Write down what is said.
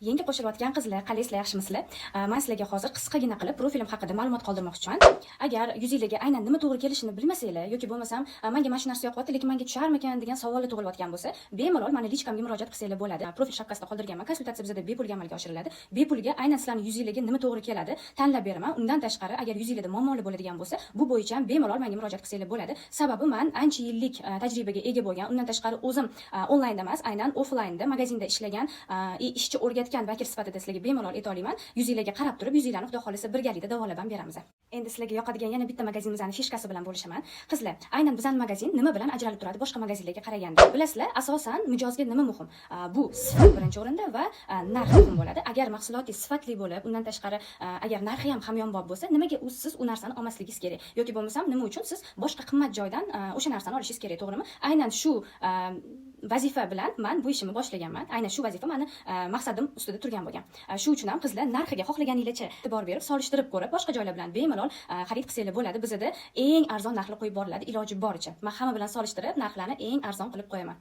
Yangi qo'shilayotgan qizlar, qalaysizlar, yaxshimisizlar? Man sizlarga hozir qisqagina qilib profilim haqida ma'lumot qoldirmoqchiman. Agar yuzinglarga aynan nima to'g'ri kelishini bilmasanglar yoki bo'lmasam "Manga mana shu narsa yoqyapti, lekin menga tusharmikan?" degan savollar tug'ilayotgan bo'lsa, bemalol mani личка mga murojaat qilsanglar bo'ladi. Profil shapkasida qoldirganman. Konsultatsiya bizada bepulga amalga oshiriladi. Bepulga aynan sizlarning yuzinglarga nima to'g'ri keladi, tanlab beraman. Undan tashqari, agar yuzinglarda muammolar bo'ladigan bo'lsa, bu bo'yicha ham bemalol menga murojaat qilsanglar bo'ladi. Sababi man ancha yillik tajribaga ega bo'lgan, undan tashqari o'zim onlaynda emas, aynan offlaynda magazinda ishlagan и ishchi o'rgatgan vakil sifatida sizlarga bemalol ayta olaman. Yuzinglarga qarab turib, yuzinglarni, Xudo xohlasa, birgalikda davolab ham beramiz. Endi sizlarga yoqadigan yana bitta magazinimizni фишка si bilan bo'lishaman. Qizlar, aynan bizning magazin nima bilan ajralib turadi boshqa magazinlarga qaraganda? Bilasizlar, asosan mijozga nima muhim? Bu sifat birinchi o'rinda va narx muhim bo'ladi. Agar mahsulotingiz sifatli bo'lib, undan tashqari, agar narxi ham hamyonbop bo'lsa, nimaga u siz u narsani olmasligingiz kerak? Yoki bo'lmasam, nima uchun siz boshqa qimmat joydan o'sha narsani olishingiz kerak, to'g'rimi? Aynan shu vazifa bilan man bu ishimni boshlaganman. Aynan shu vazifa mani maqsadim ustida turgan bo'lgan. Shu uchun ham, qizlar, narxiga xohlaganinglarcha e'tibor berib, solishtirib ko'rib, boshqa joylar bilan bemalol xarid qilsanglar bo'ladi. Bizada eng arzon narxlar qo'yib boriladi iloji boricha. Man hamma bilan solishtirib, narxlarni eng arzon qilib qo'yaman.